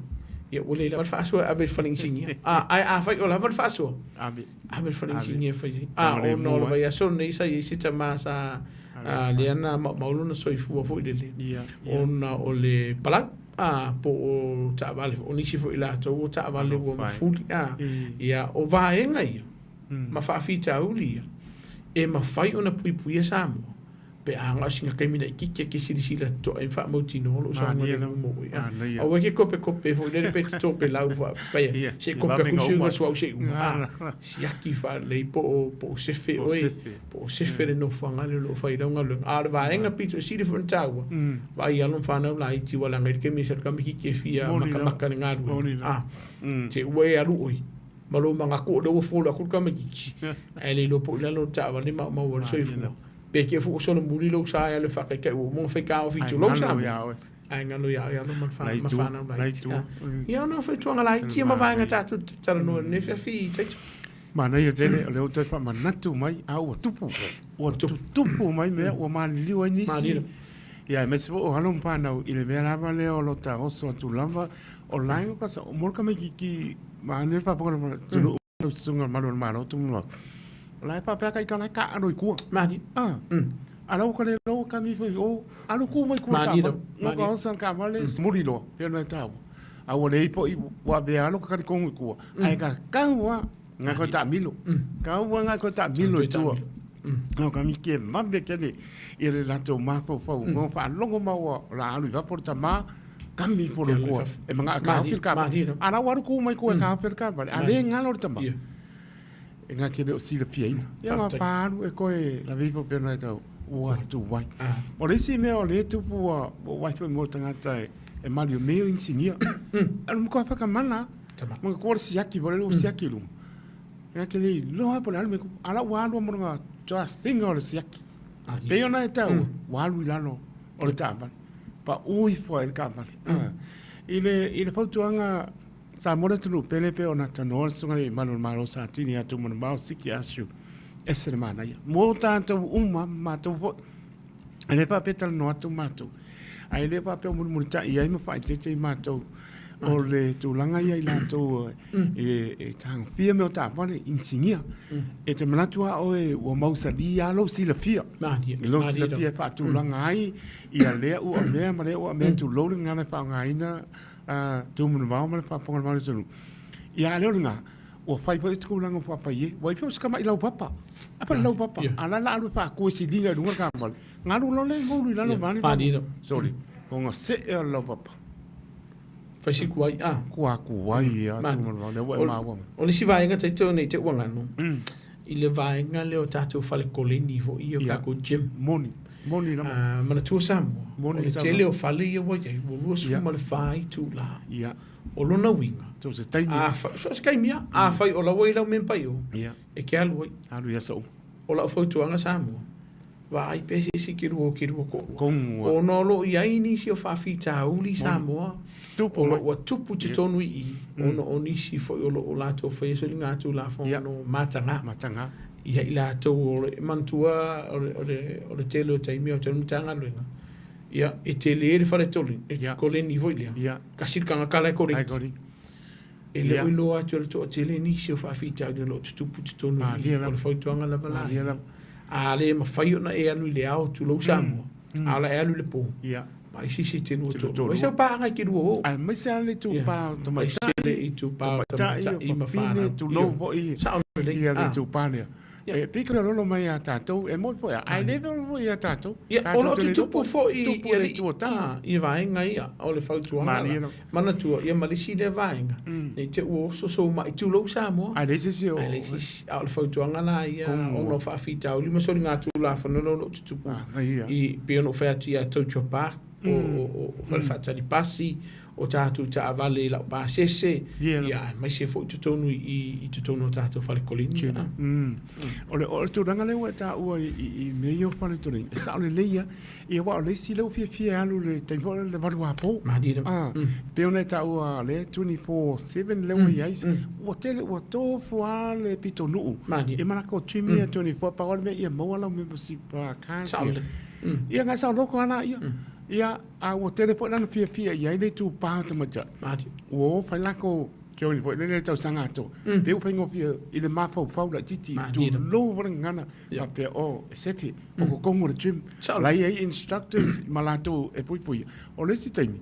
Ia ua le lava le faasoa e ave i le fale inisinia. A, ae afai o lava le faasoa, Ave. ave i le fale Ave. inisinia e fai ai. A, Saogalemu ona o le ai. vaiaso lenei sa i ai se tama sa, a, lea na maumau lona soifua foi lele, Ia, ia. ona o le palau, a, po o taavale foi. O nisi foi latou o taavale ua Alofa e. mafuli, a. I. Ia, o vaega ia, ma faafitauli ia, e mafai ona puipuia Samoa pe a na o sina taimi laitiiti e te silasila totoa i ma faamautinoa lou saogalemu mo oe. Aua e te kopekope foi lele pe te topelau faapea, se i kope atu le suiga o le suauu se i uma. A, siaki faalelei po o, po o sefe oe, po o sefe le nofoaga lea o lo o fai ai lau galuega. A o le vaega pito sili foi ona taua, vaai alo ma fanau laiti aua leaga i le taimi e sau ai le tamaitiiti e fia makamaka i le galuega, a, te i ua e alu oe ma lou manatu o lea ua follow atu le tamaitiiti, ae le iloa po o i lalo o le taavale maumau ai le soifua. Pe te fu solomuli lou sa e alu e faataitai ua uma ona fai taofi Ae tulou galo Samoa. ia oe. Ae galo ia oe alo ma le fa, Nai ma tu, whanau nai laiti. tu. Ah. Ia ona fautuaga laiti ia ma vaega tatou te talanoa i lenei afiafi Taito. Manaia tele, o lea ua toe faamanatu mai, a ua tupu, ua tutupu mai mea, ua maliliu ai nisi. Maliliu. Ia, aemaise foi o alo ma fanau i le mea lava lea o lo ta oso atu lava, o lae o ka sa, mo le tamaititi, vaeane le faafofoga a le atunuu. Lau susuga malu o le Malo Tumua. O la e faapea ka ita la e taalo i tua. Mani. Ah. A la ua ka le loa ka mi foi o alu ku mai kua Mani ka. lava. Ngo ka osa ka vale muri loa. Pei ona e taua. A ua le foi ua avea alo ka kali kongo i tua. Ae ka kau a nga koe taamilo. Kau a nga koe taamilo i tua. No ka mi ke vave kele i le latou mafaufau. Ngo faalogo maua o la alu i fafo le tama kami fo le kua. E manga ka hoki le ka. A la ua alu ku mai kua ka hoki le ka vale. A le ngalo le tama. E nga ke le o silafiaina. Ia ma pa alu e koe lawe ifo pei ona e tau ua tu ai. O le isi mea o le tupu ua ua waifu mo tagata e maliu me o inisinia. Alu matua whakamana. Manga kua le siaki po le ua siaki i lunga. Nga ke le iloa po le alu me ku. A la ua alu a mo nga trust-inga o le siaki. Pei ona e tau, ua alu i lalo o le taavale. Pau ifo ai le taavale. I le, i le fautuaga Samoa le atunuu pele pei ona tanoa le susuga i Malu o le Malo Satini ia Tumanavao Siki Asiu, ese le manaia. Mo tatou uma, ma matou foi, e le faapea e talanoa atu matou, ae le faapea o mulimulitai ai ma faaeteete i matou o le tulaga ia i latou e tagofia mea o taavale, inisinia. E te manatu lava oe ua mausali lava lou silafia, i lou silafia e faatulaga ai ia lea ua mea ma lea ua mea, tulou le gagana e faaaogaina Tumanavao ma le faafofoga a le Malo atunuu. Ia a lea o lena, ua fai foi le tulaga ua faapai ai. Ua i ai foi o si tamai laupapa. A pa le laupapa, a la la alu e faatu e siliga i luga le taavale. Galu loa le moulu i lalo vaeane le Sorry, ona see o le laupapa. Fai si kuai, a. Kua kuai ia Tumanavao, lea ua e maua mai. O le isi vaega taito nei te ua ganu, i le vaega lea o tatou fale koleni foi ia o tatou gym. Moni. Moni lava. A, manatua Samoa, Moni o le Samoa. tele o fale ia ua i ai, ua 24 itula. Ia. O lona uiga, So se taimi. a fa, so se taimi lava. Afai o la ua i lau memba i o, Ia. e te alu ai. Alu i aso uma. O lau fautuaga Samoa, vaai pea se isi ke lua o ke lua toalua. Kongu a. Ona o lo o i ai nisi o faafitauli Samoa, Tupu o lo mai. ua tupu totonu i i, ona o nisi foi o lo o latou faia soligatulafono mataga. Mataga. Ia i latou o le, manatua o le, o le, o le tele o taimi o tele Matagaluega, ia, e tele le fale toli, e koleni foi lea. Ia. Tasi le tagata la e koleni. La e koleni. E le o iloa atu e le toatele nisi o faafitauli o lo o tutupu totonu i i. O le fautuaga lava la ia. A le mafai ona e alu i le ao, tulou Samoa, a o la e alu i le po, Ia. vaai se isi e te lua toalua. Vaai sau paaga e te lua o. Aemaise lava le itupa o tamaitai. Aemaise le itupa o tamaitai ma fanau. Tamaitai, o fafine, tulou foi. Sao lelei. Ia le itupa lea. E pei ka lolo mai ia tatou, e moni foi, ae le lolo foi ia tatou. Ia, o lo o tutupu foi Tupu i le itu o tama. i vaega ia, o le fautuaga la. Manatua, ia ma le isi lea vaega, ne i te i ua oso sou mai, tulou Samoa. Ae leai se isi o... Ae leai se isi. A o le fautuaga la ia, ona o faafitauli ma soligatulafono o lo o tutupu. I, pei ona ou fai atu ia Tautua Park, o fale faatali pasi, o tatou taavale i laupasese, ia aemaise foi totonu i totonu o tatou fale koleni. O le tulaga lea ua e taua i mea ia o fale koleni, e sao lelei lava. Ia aua o le isi lea ua fiafia e alu i le taimi foi lea o le valuapo. Malie. E pei ona e taua o lea e 24/7 lea ua i ai. Ua tele, ua tofu lava le pitonuu. Malie. I ma latou gym ia 24, pau lava le mea ia maua lau membership card. Sao lelei. Ia na saoloto lava laia. Ia, a ua tele foi lana fiafia i ai le itupa o tamaitai. Ua o fai lakou join foi lele le tausaga atoa. Pei ua faigofie i le mafaufau laitiiti, tulou foi le gagana, faapea, oh, e sefe, o totonu o le gym. La e i ai instructors ma latou e puipuia. O le isi taimi,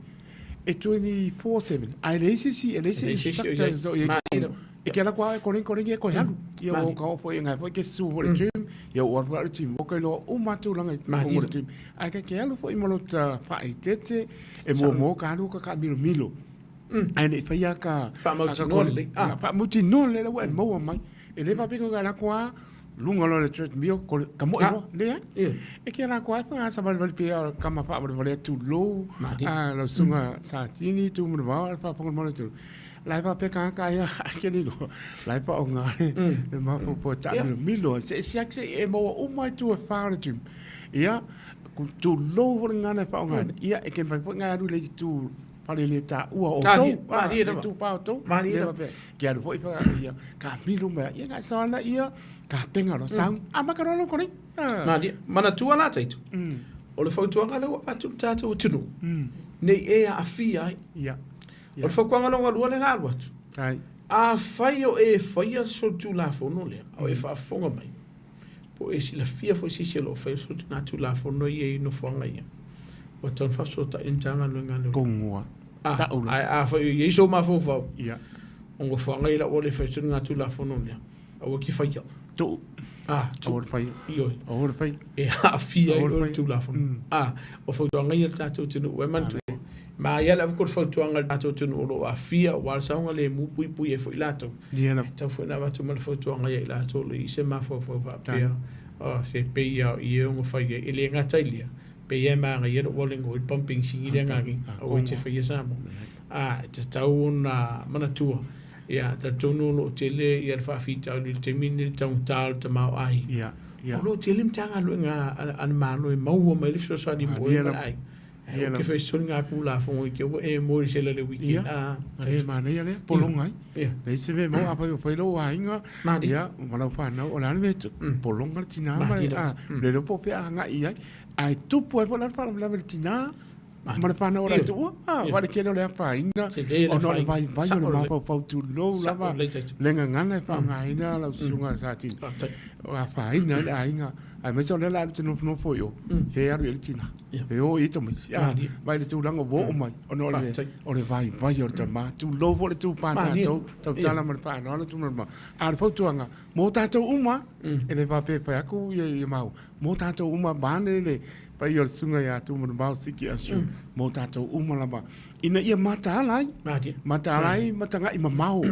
e 24/7, ae leai se isi, e leai se instructors o i ai i totonu. E te alu atu lava e koleni koleni e toe alu. Ia ua ka oo foi e foi ke susu foi le gym, ia ua alu foi le gym, ua ka iloa uma lava tulaga i totonu o le gym. Ae ta te alu foi ma lota faaeteete, e muamua ka alu ka taamilomilo. Ae le i faia ka Faamautinoa lelei. Ah. Faamautinoa lelei la ua e maua mai. E le faapea ka alu atu lava luga loa o le treadmill, ka moe loa. Leai. E te alu atu lava e faasavalivali pea tama faavalevalea tulou, lau susuga Satini, Tumanavao, a o le faafofoga mai o le atunuu. La e faapea tagata aia ai ke le iloa, la e faaaoga le mafaufau e taamilomilo ai. Se i siaki se i e maua uma ai itu e fa o le gym. Ia, tulou foi le gagana e faaaogaina, ia e ke mafai foi ona e alu i le itu faleletaua o outou, le itupa o outou, le faapea, ke alu foi ia taamilo mai, ia na e saola ia tapena loa, sau, amata loa lou koli. Malie, manatua la Taito, o le fautuaga lea ua avatu i le tatou atunuu, ne i e aafia ai. Ia. O le fautuaga lona lua lea o le a alu atu. Afai o e faia le solitulafono lea, a o e faafofoga mai, po o e silafia foi se isi o lo o faia soligatulafono ia i nofoaga ia, ua tatau ona faafesootai i le Matagaluega a Leoleo. Kongoa. Ae afai o i ai sou mafaufau, o nofoaga ia la ua le faia soligatulafono lea, Aua e te faia. Tuu. Ah, tuu. Aua le faia. Ioe. Aua le faia. E aafia ai oe i le Tulafono. Ah, o fautuaga ia a le tatou atunuu e manatua. Ma ia le avatu o le fautuaga i le tatou atunuu o lo o aafia aua le saogalemu puipui ai foi latou. Ia lava. E tatau foi ona avatu ma le fautuaga ia i latou o lo o i ai se mafaufau faapea, oh, se pei lava o i e ono fai ai. E le gata i lea, pei lava e manaia lou alu e gaoi le pamu penisini lea na agi, aua e te faia Samoa. Ah, e tatau ona manatua Ia, talitonu o lo o tele ia le faafitauli i le taimi lenei i le taugata o le tamaoaiga. Ia, ia. O lo o tele Matagaluega a le Malo e maua mai le fesoasoani mo oe ma le aiga. Ae ou te fai soli ngā Tulafono i te ua e moe i se la le weekend. Ia, e manaia lea, pologa ai. Ia. Leai se mea e maua, afai o fai lou aiga, ia, ma lau fanau, o le a le mea e tupu? Pologa le tina ma le, a, le iloa po o fea a agai i ai. Ae tupu ai foi la le faalavelave i le tina, ma le fanau o le tuua, a, wa le tele o le afaina, ona o le vaivai o le mafaufau tulou lava le gagana e faaaogaina lau susuga Satini. O afaina ai le aiga, aemaise o lea o le a alu e te nofonofo i o, fe alu i ai le tina, fe o i ai tamaiti, a, vaai i le tulaga ua oo mai, ona o le, o le vaivai o le tama, tulou foi le tupa tatou, tautala ma le faaaloalo Tumulimaua. A o le fautuaga, mo tatou uma, e le faapea e fai atu ia maua, mo tatou uma, vaeane le paia o le susuga ia Tumulimaua Siki Asu, mo tatou uma lava, ina ia mataala ai, mataala ai ma tagai mamao,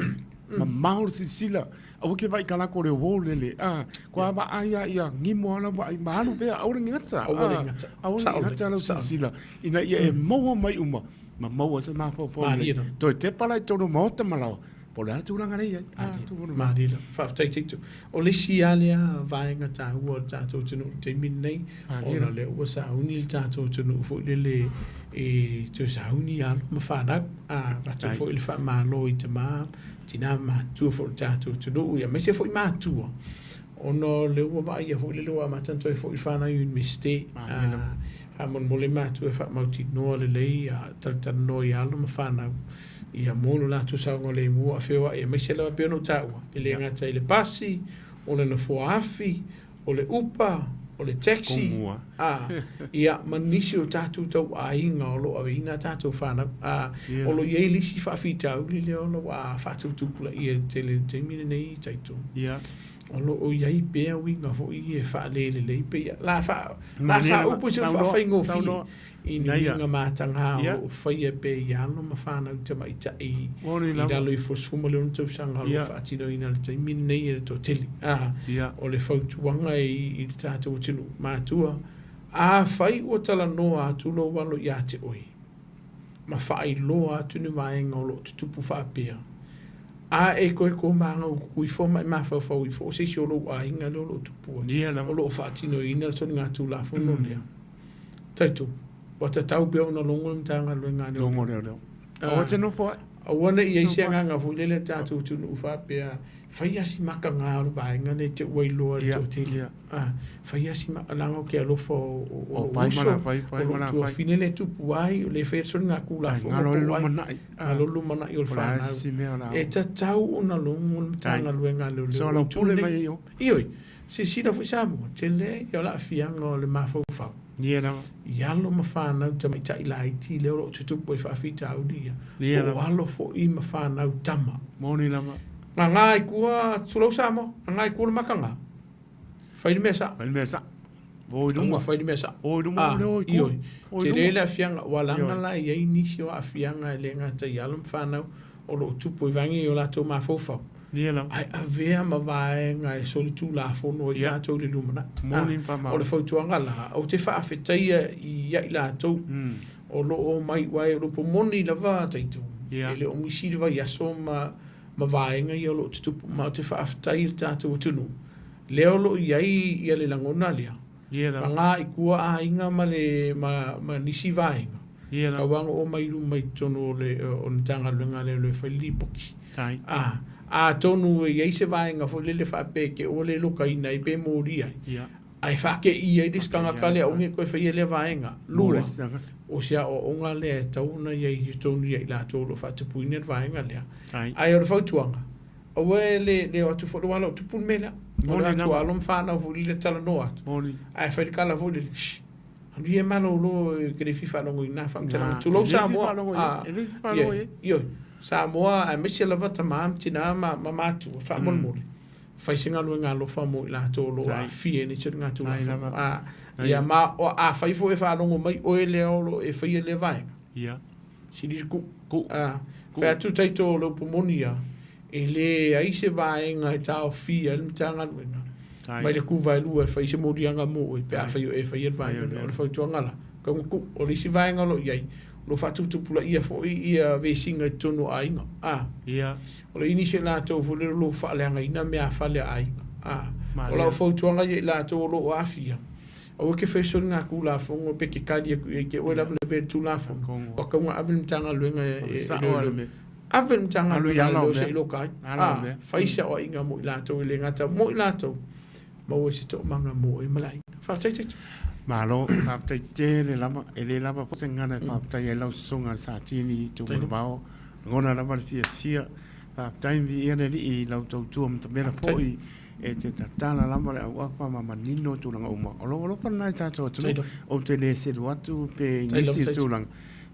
mamao le silasila, aua ke vaai kalako le uo lele, a, kua vaai a ia gimo ala vaai, ma alu pea, aua le gata, aua le gata lau silasila, ina ia e maua mai uma, ma maua se mafaufau lelei. Toe tepa la i totonu o maota ma laoa, Po o le a le tulaga lea e i ai? Ah, Malie lava. Faafetai Tito. O le isi lava lea vaega taua o le tatou atunuu i le taimi lenei, ona o lea ua sauni le tatou atunuu foi lele e toe sauni alo ma fanau. A avatu foi le faamalo i tama, tina ma matutua foi o le tatou atunuu, aemaise foi matua, ona o lea ua vaaia foi lele ua amata ona toe foi fanau i Iunivesite. Faamolemole matua e faamautinoa lelei, talatalanoa i alo ma fanau ia mo lo latou saogalemu a feoai aemaise lava pei ona ou taua, e le gata i le pasi, o le nofoa afi, o le upa, o le taxi, a, ia, ma nisi o tatou tauaiga o lo o aveina a tatou fanau. A, o lo o i ai le isi faafitauli lea o lo o ua faatuputupulaia i le tele i le taimi lenei Taito. O lo o i ai pea uiga foi ia e faalelelei pei o le a faaupu i se faafaigofie i ni uiga mataga o lo o faia pea i alo ma fanau tamaitai i lalo ifo o le 16 tausaga o lo o faatinoina i le taimi lenei e le toatele. O le fautuaga i le tatou atunuu, matua, afai ua talanoa atu lou alo ia te oe, ma faailoa atu ni vaega o lo o tutupu faapea, a e toe komagaututu ifo ma e mafaufau ifo o se isi o lou aiga lea o lo o tupu ai, o lo o faatinoina le soligatulafono lea. Taito, ua tatau pea ona logo le Matagaluega a Leoleo. Logo leoleo. Aua te nofo ai. Aua ne i i ai se agaga foi lele o le tatou atunuu faapea, fai lava si makaga o le vaega lenei te ua iloa e le toatele. A, fai lava si makaga, leaga ou te alofa o lou uso, o lou tuafafine lea e tupu ai, o lea e fai atu soligatulafono po o ai. Galo le lumanai o le fanau. E tatau ona logo le Matagaluega a Leoleo i itu nei. Ioe, silasila foi Samoa, tele ia o le aafiaga o le mafaufau i alo ma fanau tamaitai laiti lea o lo o tutupu ai faafitauli ia, po o alo foi ma fanau tama. Gaga i tua, tulou Samoa, gaga i tua le makaga. Fai le mea sao. Fai le mea sao. O i luma. Fai le mea sao. O i luma o le o i tua. Ioe. Tele le aafiaga, ua laga la i ai nisi o aafiaga e le gata i alo ma fanau o lo o tupu ai vaega i o latou mafaufau. Ia lava. Ae avea ma vaega e solitulafono ai latou i le lumanai. Moni ma faamaoni. O le fautuaga la, ou te faafetaia ia i latou o lo o omai, aua o le upu moni lava Taito, e le o misi le vaiaso ma ma vaega ia o lo o tutupu. Ma ou te faafetai i le tatou atunuu, lea o lo o i ai ia le lagona lea, paga i tua aiga ma le ma, ma nisi vaega, tau lava ona oo mai i luma i totonu o le o le Matagaluega a Leoleo e fai le lipoti. A, atonu e i ai se vaega foi lele faapea e te ua le lokaina ai pe molia ai, ae faateia ai le isi tagata lea aua ne i toe faia lea vaega. Lua, o se aoaoga lea e tatau ona i ai i totonu ia i latou o lo o faatupuina le vaega lea. Ae o le fautuaga, aua e le o atu foi aua o lo o tupu le mea lea. O le atu a alo ma fanau foi lele talanoa atu, ae fai le tala foi lele, shh, alu ia e malolo e te le fia faalogo i na faamatalaga. Tulou Samoa. Ioe, Samoa aemaise lava tama ma tina ma matua, faamolemole. Fai se galuega alofa mo i latou o lo o aafia i nei soligatulafono. A, ia ma, o, afai foi e faalogo mai oe lea o lo o e faia lea vaega, Ia. sili le tuu. Tuu. A, fai atu taito o le upu moni ia, e leai se vaega e taofia ai le Matagaluega mai le Tuvaelua e fai se moliaga mo oe pe afai o e faia le vaega lea. O le fautuaga la, tau ina tuu. O le isi vaega o lo o i ai, o lo o faatuputupulaia foi ia vesiga i totonu o aiga. A. Ia. O le nisi o i latou foi lele o lo o faaleagaina meafale a aiga. A, o lau fautuaga ia i latou o lo o aafia, aua e te fai soligatulafono pe te tali atu i ai te oe lava le avea i le Tulafono, ua tatau ona ave le Matagaluega e leoleo. Ave le Matagaluega a leoleo se i loka ai. A, fai se aoaiga mo i latou e le gata mo i latou, maua ai se toomaga mo oe ma le aiga. Faafetai Taito. Malo, faafetai tele lava. E le lava foi se gagana e faafetai ai lau susuga i le Satini Tumanuvao. Lagona lava le fiafia. Faafetai viia le Alii i lau tautua matamela foi e te tatala lava le auafa ma manino tulaga uma. O lou alofa lena i tatou atunuu. Ou te le selu atu pe i nisi o tulaga.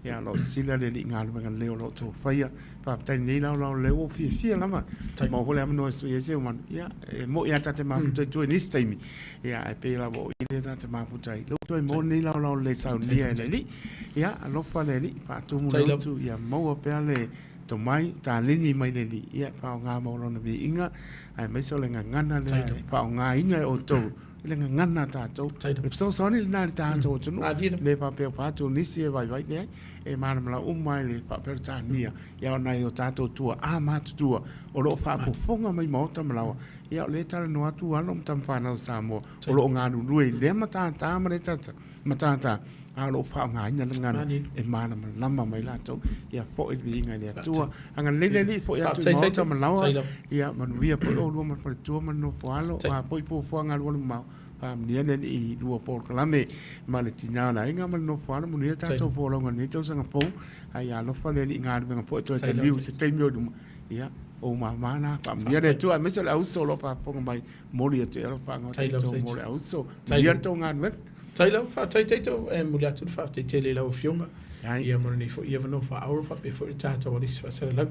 Ia, o lo o sila le Alii i galuega lelei o lo o outou faia. Faafetai i lenei laolao lelei ua ou fiafia lava. Maua foi le avanoa e sui ai se mamalu. Ia, e moni lava ta te mafuta i tua i nisi taimi, ia, ae pei lava o i lea ta te mafuta ai. Lea ua toe maua lenei laolao lelei e saunia e le Alii. Ia, alofa le Alii, faatumu le utu, ia maua pea le tomai, taleni mai le Alii, ia, e faaaoga mo Lona viiga, aemaise o le gagana lea e faaaogaina e outou i le gagana a tatou. Le fesoasoani lena i le tatou atunuu, le faapea ua atu nisi e vaivai, leai, e malamalama uma i le faa-Peretania, ia o nai o tatou tuaa matutua o lo o faafofoga mai maota ma laoa, ia o lea e talanoa atu alo ma tamafanau o Samoa o lo o galulue i lea matata ma lea matata, a o lo o faaaogaina le gagana e malamalama mai latou. Ia foi le viiga i le Atua. Agalelei le Alii, foi atu i maota ma laoa, ia manuia foi oulua ma le faletua ma le nofoalo, o a foi fuafuaga alualu mamao, faamanuia le Alii i lua polokalame ma le tina o le aiga ma le nofoalo, manuia le tatou folauga i lenei tausaga fou, a ia alofa le Alii i galuega foi e toe taliu i se taimi o i luma, ia, o ou mama na, faamanuia le Atua, aemaise o le auso o lo o faafofoga mai, momoli atu i alofaaga o tatou mo le auso, manuia le tou galuega. Faafetai lava, faafetai Taito, e momoli atu le faafetai tele i lau Afioga, ia mo lenei foi avanoa faaauro faapea foi le tatou alisi faasalalau.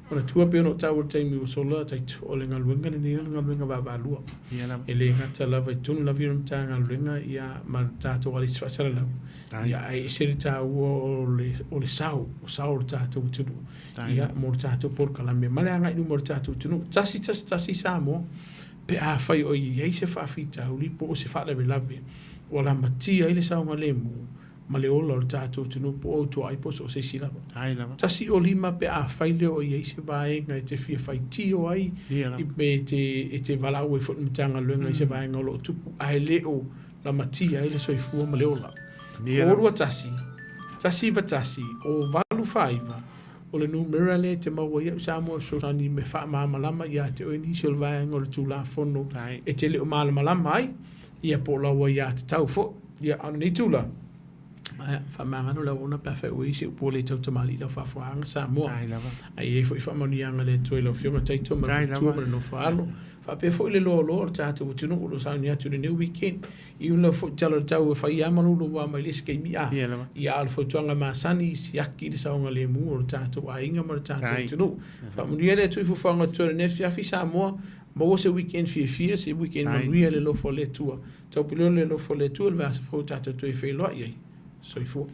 Manatua pei ona ou taua i le taimi ua sola Taito, o le galuega lenei o le galuega vaavaalua. E le gata lava i totonu lava ia o le Matagaluega ia ma le tatou alisi faasalalau, ia ae ese le taua o le, o le sao, o sao o le tatou atunuu, ia mo le tatou polokalame ma le agai i luma o le tatou atunuu. 111 Samoa. Pe afai o i ai se faafitauli po o se faalavelave ua lamatia ai le saogalemu ma le ola o le tatou atunuu po o Autuaai po o so o se isi lava. 105 pe afai lea o i ai se vaega e te fia faitio ai pe e te valaau ai foi le Matagaluega i se vaega o lo o tupu ae le o lamatia ai le soifua ma le ola. 0 21 191 0 8 4 9. O le numera lea e te maua ai au Samoa e fesoasoani i mea faamalamalama ia te oe nisi o le vaega o le Tulafono e te le o malamalama ai, ia po o lau aiatatau foi. Ia, a o lenei itula, ae faamagalo le auauna pe afai ua i ai se upu ua le tautamalii i lau faafofogaaga Samoa. Ae i ai foi faamanuiaga a le Atua i lau Afioga Taito ma le faletua ma le nofo a alo, faapea foi le loaloa o le tatou atunuu o lo o sauni atu i lenei weekend. I ula foi tala o le tau e fai lava ma louloua mai le isi taimi a. Ia a o le fautuaga masani, siaki le saogalemu o le tatou aiga ma le tatou atunuu. Faamanuia le Atua i fuafuaga o totoe o lenei afiafi Samoa, maua se weekend fiafia, se weekend manuia i le alofa o le Atua. Taupulega le alofa o le Atua i le vaiaso fou tatou toe feiloai ai. Soifua.